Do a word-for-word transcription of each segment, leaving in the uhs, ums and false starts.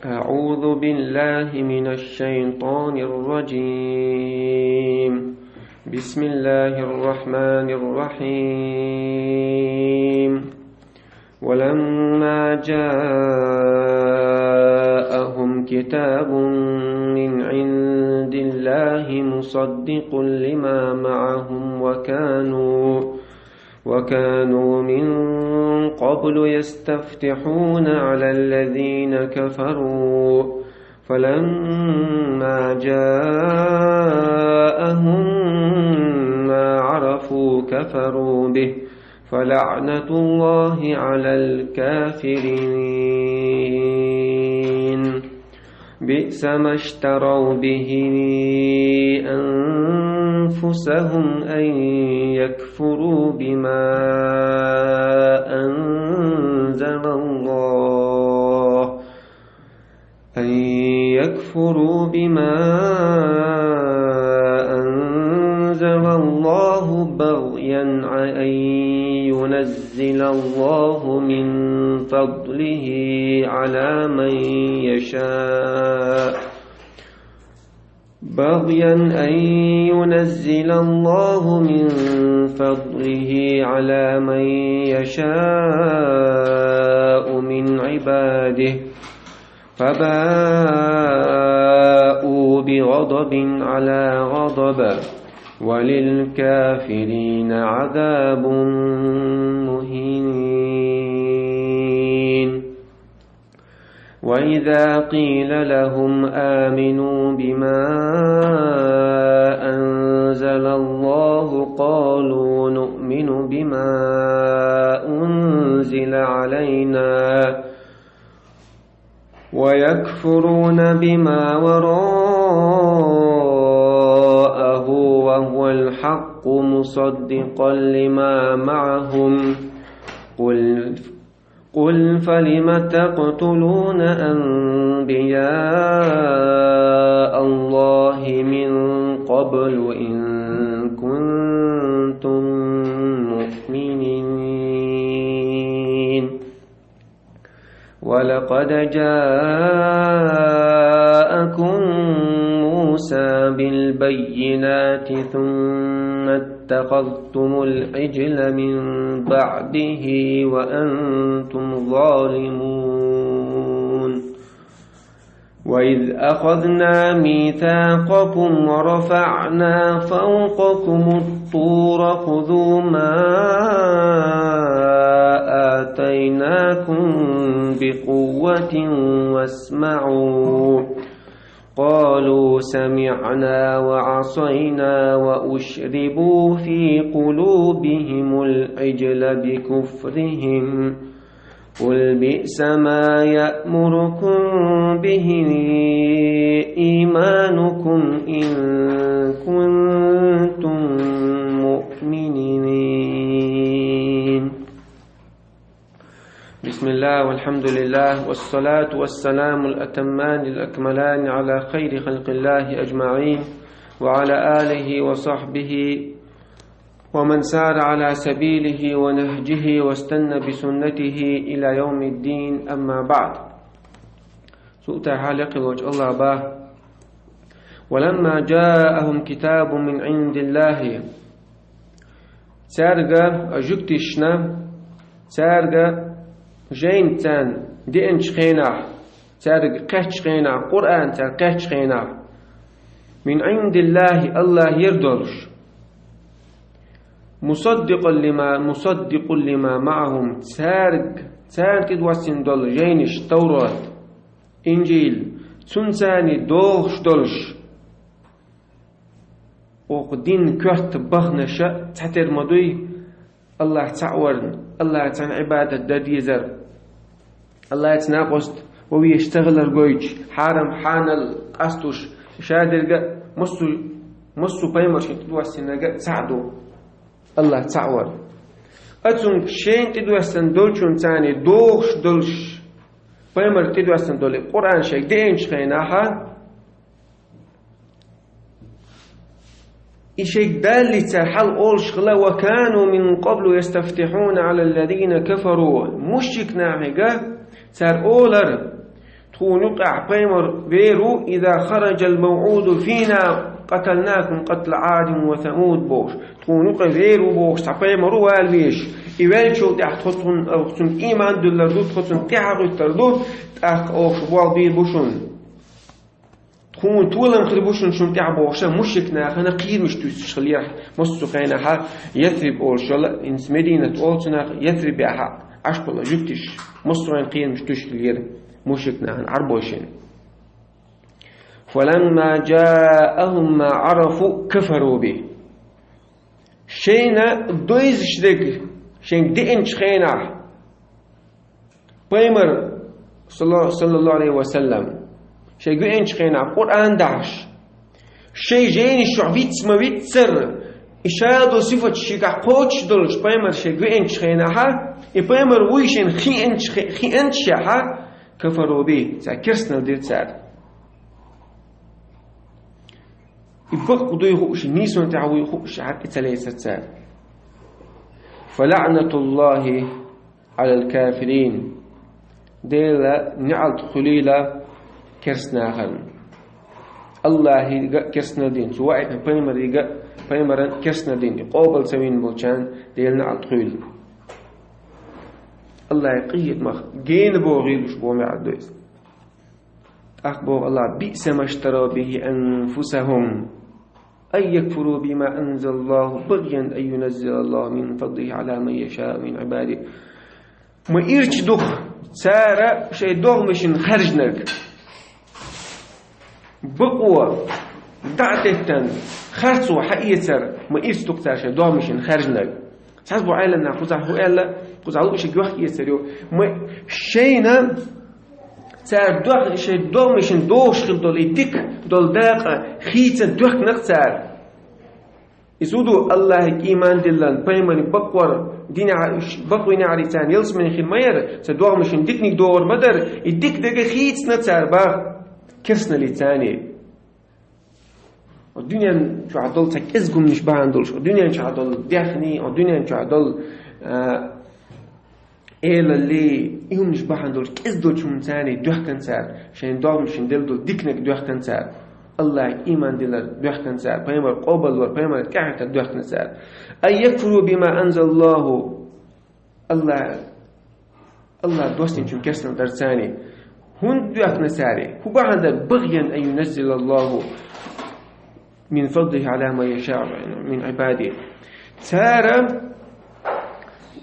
أعوذ بالله من الشيطان الرجيم. بسم الله الرحمن الرحيم. ولما جاءهم كتاب من عند الله مصدق لما معهم وكهم وكانوا من قبل يستفتحون على الذين كفروا فلما جاءهم ما عرفوا كفروا به فلعنة الله على الكافرين. بئس ما اشتروا به أنفسهم أن يكفروا بما أنزل الله أن يكفروا بما أنزل الله بغيا أن ينزل الله من فضله على من يشاء بغيا أن ينزل الله من فضله على من يشاء من عباده فباءوا بغضب على غضب وللكافرين عذاب مهين. وإذا قيل لهم آمنوا بما أنزل الله قالوا نؤمن بما أنزل علينا ويكفرون بما وراءه وهو الحق مصدقا لما معهم قل قل فلم تقتلون أنبياء الله من قبل إن كنتم مؤمنين ولقد جاءكم موسى بالبينات ثم اتخذتم العجل من بعده وأنتم ظالمون. وإذ أخذنا ميثاقكم ورفعنا فوقكم الطور خذوا ما آتيناكم بقوة واسمعوا قالوا سمعنا وعصينا وأشربوا في قلوبهم العجل بكفرهم قل بئس ما يأمركم به إيمانكم إن كنتم مؤمنين. بسم الله والحمد لله والصلاة والسلام الأتمان الأكملان على خير خلق الله أجمعين وعلى آله وصحبه ومن سار على سبيله ونهجه واستن بسنته إلى يوم الدين أما بعد. Султан хьалакхилочу Аллах ба. ولما جاءهم كتاب من عند الله. Цаьрга жуьгтишна, цаьрга жайна царна деанчу хенахь, цаьрга кхаьччу хенахь, Къуръан цаьрга кхаьччу хенахь, من عند الله, Аллахера долуш. مصدقا لما مصدق لما معهم, цаьрга, царна тӀедоссийна долу жайнаш, Таврот, Инжил, цунна царний догӀуш долуш. Оха дин коьрта баханаша цхьатера ма дуй, Аллах цхьаъ варна, Аллах царна Ӏибадат дан дезар. Аллаца накъост ван везаш ца хилар гойтуш, хьарам, хьанал къастуш, ша дерга массо, массо пайхамаршна тӀедоссинарг цхьаъ ду. Аллах цхьаъ вар. Ацунга шайна тӀедоьссина долчун царний догӀуш долуш, пайхамар тӀедоьссина долу Къуръан шайга деанчу хенахьа, и шайга даллица хьал олуш хила: وكانوا من قبل يستفتحون على الذين كفروا. Мушрик нахьига цара олар: Тхуна юкъахь пайхамар вер ву, иза хараджал мавъуду фина, къаталнакум къатла Ӏадин ва Самуд бохуш. Тхуна юкъа вер ву бохуш, цхьа пайхамар ву вала веш. И веллачул тӀаьхьа тхо цунна, цунна ийман дуьллур ду, тхо цунна тӀаьхьа гӀуьттур ду, тӀаккха оха шу болх бийр бу шуна. Тхуна толам хир бу шуна, шуна тӀехь бохуш, мушрик нахана кхерамаш туьйсуш хилла яра. Массо а хенахь Ясриб олуш йолу, хӀинца Мединат олу цунах, Ясрибехь Ӏаш болу жуьгтиш, массо а хенахь кхерамаш туьйсуш хилла яра мушрик нахана, Ӏарбошна. Фаламма джаахум ма Ӏарафу кафару бихи. Шайна дойзуш дерг шайна деанчу хенахь, пайхамар, салла-, саллаллаху алейхи ва саллам, шайга веанчу хенахь Къуръан дахьаш, шайн жайнаш чохь виц ма виццара, и ша долу сифаташ шегахь кхочуш долуш пайхамар шайга веанчу хенахь, и пайхамар вуй шайна хиъанчу хе-, хиъанчехь, кафару бихи, цара керстанал дира цара. И бакъ дуй хууш, нийсонан тӀехь вуй хууш, хьаьркӀа ца лецара цара. Фалаънатуллахи Ӏалал кафирин. Делан неӀалт хуьлийла керстанахана. Аллахьига керстанал дина, цу ваийтина пайхамарига, пайхамаран керстанал дина, и къобал ца вина болчарна Делан неӀалт хуьлийла. Аллахьи къинхетамах гена бохийла уьш боху маьӀна ду иза. ТӀаккха боху Аллахь: «Биъса маштараw бихи анфусахум, ан якфуру бима анзалаллаху, багъян ан юназзилаллаху мин фадлихи Ӏала ман яшау мин Ӏибадихи». Ма ирча ду-кх цара шайн догӀмашна хаьржинарг. Бакъо, дӀа а теттина, харцо хьаэцар, ма ирча ду-кх цара шайн догӀмашна хаьржинарг. Цхьаболу Ӏеламнаха кхузахь хӀун аьлла, кхузахь луъушиг йохка-эцар ю. Ма шайна цара дох-, шайн догӀмашна догӀуш хила долу и дика долу дакъа хийцина доьхкина-кх цара. Иза хӀун ду, Аллахьига ийман диллина, пайхамаран бакъвар, динехь-, бакъвинехьарий царна ялсамани хир ма яра, цара догӀмашна диканиг догӀур ма дара, и дика дерг хийцина цара боху керстаналлица царний. Хьо дуьнен чохь долу цхьа кӀезиг хӀуманаш бахьана долуш, хьо дуьнен чохь долу даьхний, хьо дуьнен чохь долу, а, элаллий, и хӀуманаш бахьана долуш, кӀезиг долчу хӀуманца царний доьхкина цара, шайн догӀмашна делла долу диканиг доьхкина цара, Аллахьига ийман диллар доьхкина цара, пайхамар къобалвар, пайхамар тӀаьхьатар доьхкина цара. Ан якфуру бима анзалаллаху. Аллахь, Аллахь доссинчун керстанал дар царний. ХӀунда доьхкина царий? ХӀун бахьана дар? Багъян ан юназзилаллаху мин фадлихи Ӏала ман яшау мин Ӏибадихи. Цара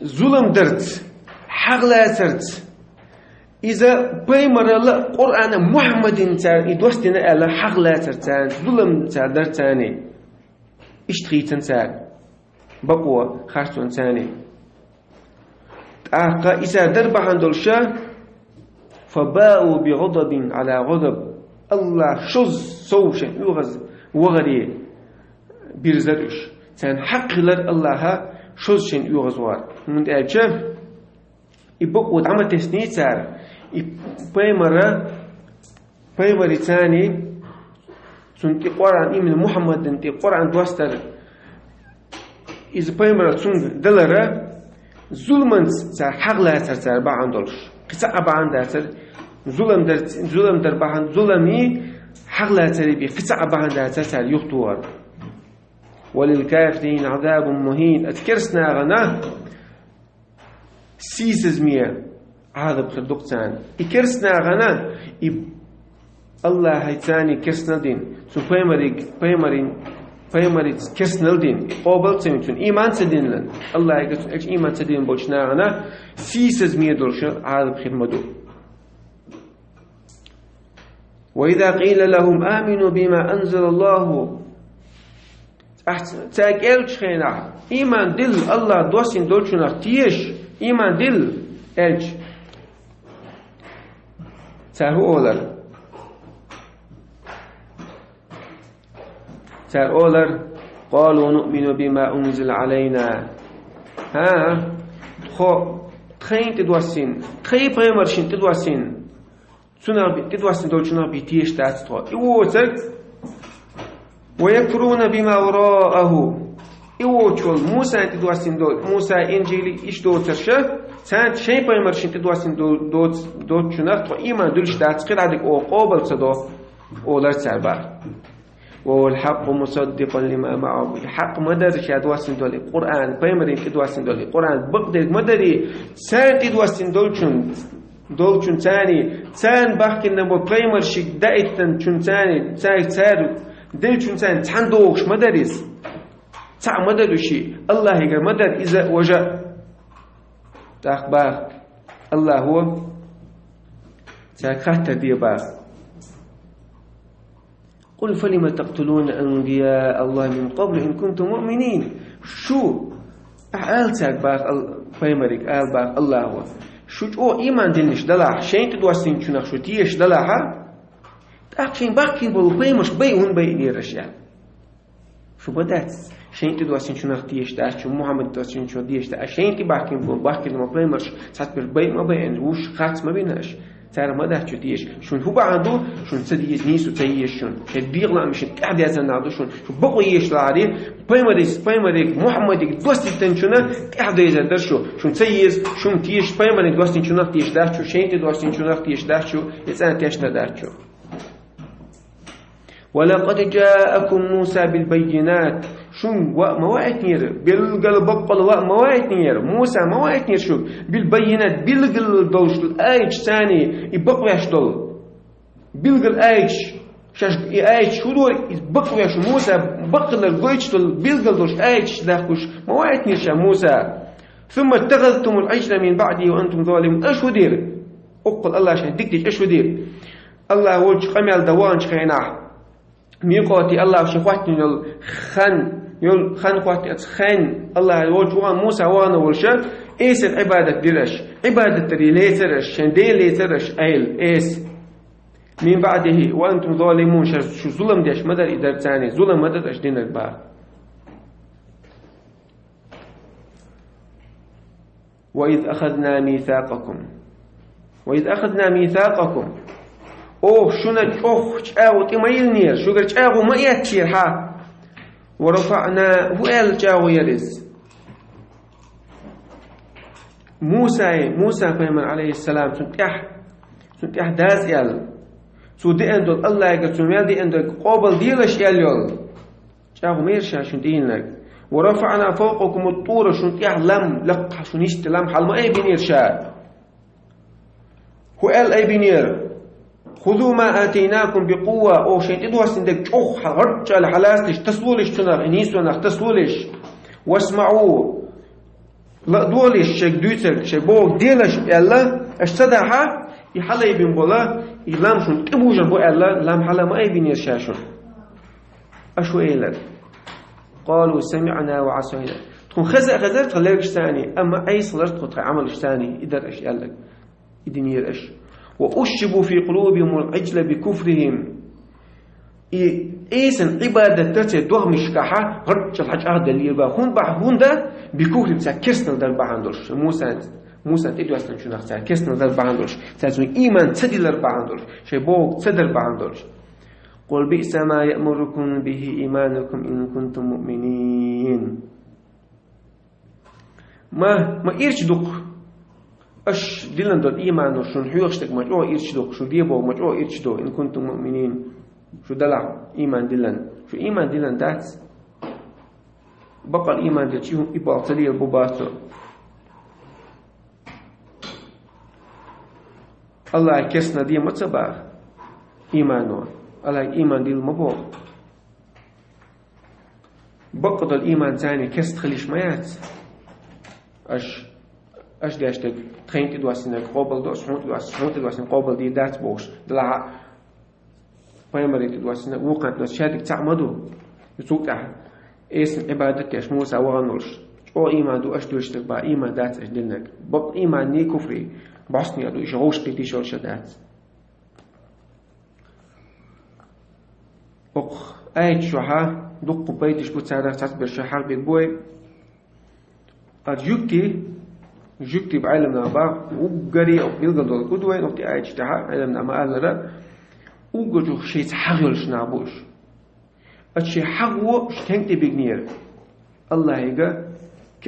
зулам дарца, хьагӀ лацарца, иза пайхамарал а, Къуръан а, Мухьаммадин цара и доссина аьлла хьагӀ лацарца, зулам цара дар царний. Иштта хийцина цара бакъо, харцонца царний. ТӀаккха иза дар бахьана долуш, фабау би гӀадабин Ӏала гӀадаб. Аллахь шозза сов шайн оьгӀаз вахаре бирзар уьш. Царна хьакъ хилар Аллахьа шозза шайн оьгӀаз вахар. ХӀунда аьлча и бакъо дӀа ма тесний цара, и пайхамара, пайхамарица царний, цунна тӀе Къуръан, именно Мухьаммадна тӀе Къуръан достар, иза пайхамарал цунга далара, зуламанца цара хьагӀ лацар цара бахьана долуш. Кхин цхьа а бахьана дацар, зулам дар, зулам дар бахьана, зуламий хьагӀ лацарий бен кхин цхьа а бахьана дацар цара юхатохар. Ва лил кафирина Ӏазабун мухӀин. Оцу керстанахана сийсазме Ӏазап хир ду-кх царна. И керстанахана, и Аллахьица царний керстанал дина, цу пайхамариг-, пайхамарин-, пайхамарица керстанал дина, и къобал ца вина, цунна ийман ца диллина, Аллахьига цунна элча ийман ца диллина болчу нахана сийсазме долуш Ӏазап хир ма ду. Ва иза къийла лахум амину бима анзалаллаху. Ахь ц-, цаьрга элча хенахь, ийман дилла, Аллахь доссина долчунах теша, ийман дилла, элча. Цара хӀун олар? Цара олар: «Къалу нуъмину бима унзила Ӏалайна». ХӀан, тхо тхайна тӀедоссина, тхайн пайхамаршна тӀедоссина, цунах би-, тӀедоссина долчунах бен теша дац тхо. И воцург: «Ва якфуруна бима варааху». И воцуш волу Муса тӀедоссина долу, Муса, Инжили иштта доцурш, Царна шайн пайхамаршна тӀедоссийна до-, доц-, доцучунах тхо ийман диллаш дац, кхидӀа дика оха къобал ца до, олар цар бах. وهو الحق مصدقا لما معهم. Хьакъ ма дарий ша доссийна долу Къуръан, пайхамарийн тӀедоссийна долу Къуръан, бакъдерг ма дарий, царна тӀедоссийна долчун, долчун царний, царна бахкина бо пайхамаршка даиттанчун царний, царга цара делчун царний цхьаьна догӀуш ма дара иза. Цхьаъ ма дара уьш, Аллахьигара ма дара иза важа. ТӀаккха бах Аллахьо, цаьрга хаттар де бах. قل فلم تقتلون أنبياء الله من قبل إن كنتم مؤمنين. Шу, ахьа ала цаьрга бах Ал-, пайхамарга ала бах Аллахьо. Шу чӀогӀа ийман диллинарш далахь, шайн тӀедоссийначунах шу тешаш далахьа, тӀаккха шайн бахкийна болу пайхамарш байъа хӀунда байинера аша? Шу ма дац, шайн тӀедоссийначунах тешаш дац шу, Мухьаммад доссийначунах тешаш дац, а шайн тӀе бахкийна болу, бахкийна болу пайхамарш цхьаьна берш байъа ма байина, вуьш харц ма бина аша. Цара ма дац шу тешаш. Шуна хӀун бахьана ду, шуна ца деза, нийсо ца еза шуна. Шайн дегӀан ламашна тӀаьхьадезна нах ду шуна. Шу бакъо езаш лахьарий, пайхамарис-, пайхамариг, Мухьаммадиг доссийтанчунна тӀаьхьадезар дара шу. Шуна ца еза, шуна тешаш, пайхамариг доссийначунах тешаш дац шу, шайн тӀедоссийначунах тешаш дац шу, я цӀена тешна дац шу. ولقد جاءكم موسى بالبينات. Шуна ваъ ма ваийтинера, билггал баккъал ваъ ма ваийтинера, Муса ма ваийтинера шуьга, بالبينات, билггал долуш долу аяташ царний, и бакъвеш долу. Билггал аяташ, шаьш и аяташ хӀун дора, и бакъвеш Муса баккъалар гойтуш долу билггал долуш аяташ дахкуш ма ваийтинера ша Муса. ثم اتخذتم العجل من بعده وأنتم ظالمون. Аша хӀун дира? Уккхул Аллахьа шайн дика дича аша хӀун дира? Аллахь волчу къамел дан ваханчу хенахь, микъоти Аллахь шен хӀоттийна йолу хан, йолу хан хӀоттийна оцу хен, Аллахь волчу вахана Муса вахана волуша, эсар Ӏибадат дира аша. Ӏибадат дарий лецара аша, шайн Дела лецара аша, айла, эса. من بعده وأنتم ظالمون, ша шу зулам деш ма дара и дар царний, зулам ма дара аша динарг бах. وإذ أخذنا ميثاقكم. وإذ أخذنا ميثاقكم. Оха шуна чӀогӀа чӀагӀо тӀе ма йиллинера, шуьгара чӀагӀо ма эцнера хьан. ورفعنا, хӀун аьлла чӀагӀо яра иза? Мусай, Муса пайхамар, алейхиссалам, цунна тӀехь, цунна тӀехь даза аьлла. Цо деана долу Аллахьига, цо мел деана долу къобал делаш аьлла йолу. ЧӀагӀо ма яра ша шуна тӀе йиллинарг. ورفعنا فوقكم الطور, шуна тӀехь лам, лакха шуна йисте лам хьала ма айбинера ша. ХӀун аьлла айбинера? خذوا ما آتيناكم بقوة, оха шайн тӀедоссийна дерг чӀогӀа хьала гӀарчӀ аьлла хьалацалаш, тасалолаш цунах, и нийсонах тасалолаш. واسمعوا, ла а долалаш шайга дуьйцург, шайн бохург делаш аьлла, аша ца дахьа, и хьалаайбина болу, и лам шуна тӀебужар бу аьлла, лам хьала ма айбинера ша шуна. Аша хӀун элира? قالوا سمعنا وعصينا. Тхуна хеза а хезара тхан лергаш царний, амма Ӏеса хилар тхо тхан Ӏамалаш царний, и дара аша аьлларг. И динера аша. وأشربوا في قلوبهم العجل بكفرهم. И Ӏийсан Ӏибадат дар церан догӀмашкахьа гӀарчӀал хьачӀагӀделлера бах. ХӀунда бах, хӀунда? بكفرهم, цара керстанал дар бахьана долуш. Мусан, Мусан тӀедоссинчунах цара керстанал дар бахьана долуш. Цара цунна ийман ца дилар бахьана долуш. Шайн бохург ца дар бахьана долуш. قل بئس ما يأمركم به إيمانكم إن كنتم مؤمنين. Ма, ма ирча ду-кх аша диллина долу иймано шуна хьоьхуш дерг, ма чӀогӀа ирча ду-кх, шу дебо ма чӀогӀа ирча ду, إن كنتم مؤمنين, шу далахь ийман диллина. Шу ийман диллина дац. Баккъал ийман диллича, и хӀума и болх ца лелабо бац цо. Аллахьа керстанал де ма ца боху иймано. Аллахьа ийман дилла ма боху. Бакъдолу ийман царний керста хила йиш ма яц. Аша, аша деш дерг тхайна тӀедоссинарг къобал до, аша хьуна тӀедоссинарг, хьуна тӀедоссинарг къобал дийр дац бохуш. Делахь а пайхамаре тӀедоссинарг, вукхарна тӀедоссинарг шадерг цхьаъ ма ду. Цул тӀаьхьа Ӏийсан Ӏибадат деш Муса вахана волуш. ЧӀогӀа ийман ду аша дуьйцург бах, ийман дац аша диллинарг. Бакъ ийманний куфрий бӀостанехьа ду, иштта вовшахкхетийша йолуш дац. Окху аяташ чохь дуккха пайдаш бу, царах цхьацберш хьахбир бу вай. Ткъа жуьгти, жуьгти Ӏеламнаха бах, уггаре а билггал долу гуд вай, нохти аяташ тӀехь Ӏеламнаха ма-аллара, уггар чух шайца хьагӀ йолуш нах бу уьш. Ткъа шайн хьагӀо уьш тенга тӀебигнера? Аллахьига,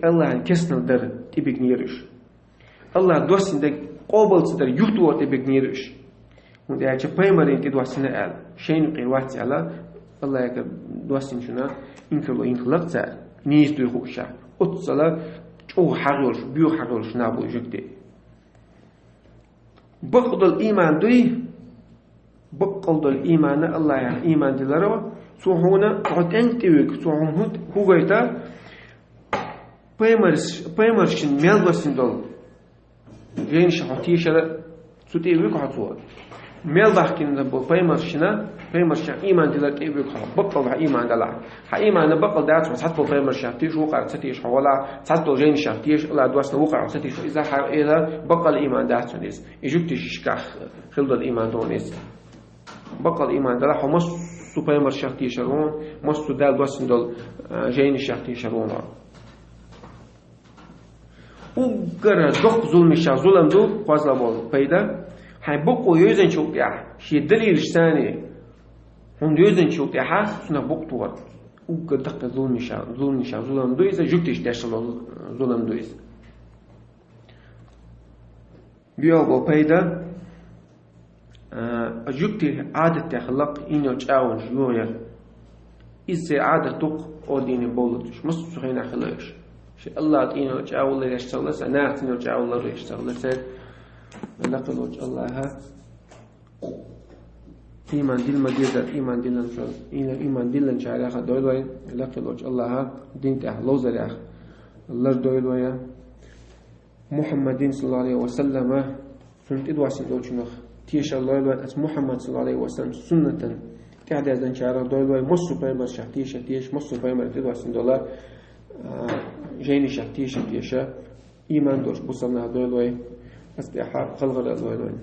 Аллахьан кестнал дар тӀебигнера уьш. Аллахьа доссийна дерг къобал ца дар юхтор тӀе бигнера уьш. ХӀунда аьлча пайхамарна тӀе доссийна аьлла, шайна юкъера вац аьлла, Аллахьа доссийначунна инкарло йина хилла-кх цара, нийса дуй хууш. Оццала чӀогӀа хьагӀ йолуш, боьха хьагӀ йолуш нах бу уьш жугтий. Бакъдолу ийман дуй, баккъалла долу ийман, Аллахьах ийман диларо, цо хьуна хьо тӀенга тӀе вуьгу, цо хьуна хӀун, хӀун гойту, пайхамарш-, пайхамаршна мел доссийна долу жайнашна хьо тешар, цу тӀе вуьгу хьо цо. Мел бахкина болу пайхамаршна, пайхамаршна ийман дилар тӀе вуьгу хьо, баккъалла хьо ийман далахь. Хьан ийман баккъалла дац хьо, цхьацца болу пайхамаршна теша, вукхарах ца теша хьо валахь, цхьацца долу жайнашна теша, Аллахьа доссийна вукхарах ца теша, иза хьан, иза баккъалла ийман дац хьуна иза. И жугтий шишках хила долу ийман ду хьуна иза. Баккъалла ийман далахь, хьо массо а пайхамаршна тешар ву хьуна, массо а Дала доссийна долу, а, жайнашна тешар ву хьуна. Уггар доккха зуламашах зулам ду, кхозлагӀа болу пайда, хьайн бакъо йовзанчул тӀаьхьа, шен далилаш санна, хьуна йовзанчул тӀаьхьа цунах бакъ тухар. Уггар даккхий зуламашах, зуламашах зулам ду иза, жугташна деш долу зулам ду иза. БоьалгӀа болу пайда, а, жугтийн Ӏадатехь хилла-кх ийна йолу чӀагӀонаш йохаяр. Иза церан Ӏадат ду-кх, о дийне бовлуьйтуш, массо а хенахь хилла уьш. Шен Аллахьца ийна йолу чӀагӀо ларъеш ца хилла, нахаца ийна йолу чӀагӀо ларъеш ца хилла церан. Лакхалочу Аллахьа ийман дилла ма-деззара, ийман диллинчу, ийман диллинчарех дойла вай, лакхалочу Аллахьа дин тӀехь ловзарех лардойла вай. Мухьаммадин, саллаллаху Ӏалайхи ва саллама, цунна тӀедоссийна долчунах тешар лойла вай, аса Мухьаммад, саллаллаху Ӏалайхи ва саллам, суннатан тӀаьхьадерзанчарах дойла вай, массо а пайхамаршах теша теша, массо а пайхамарна тӀедоссийна долу, а, жайнашах теша теша, ийман долуш бусалба нах дойла вай, аса тӀаьхьа кхалхар лойла вай.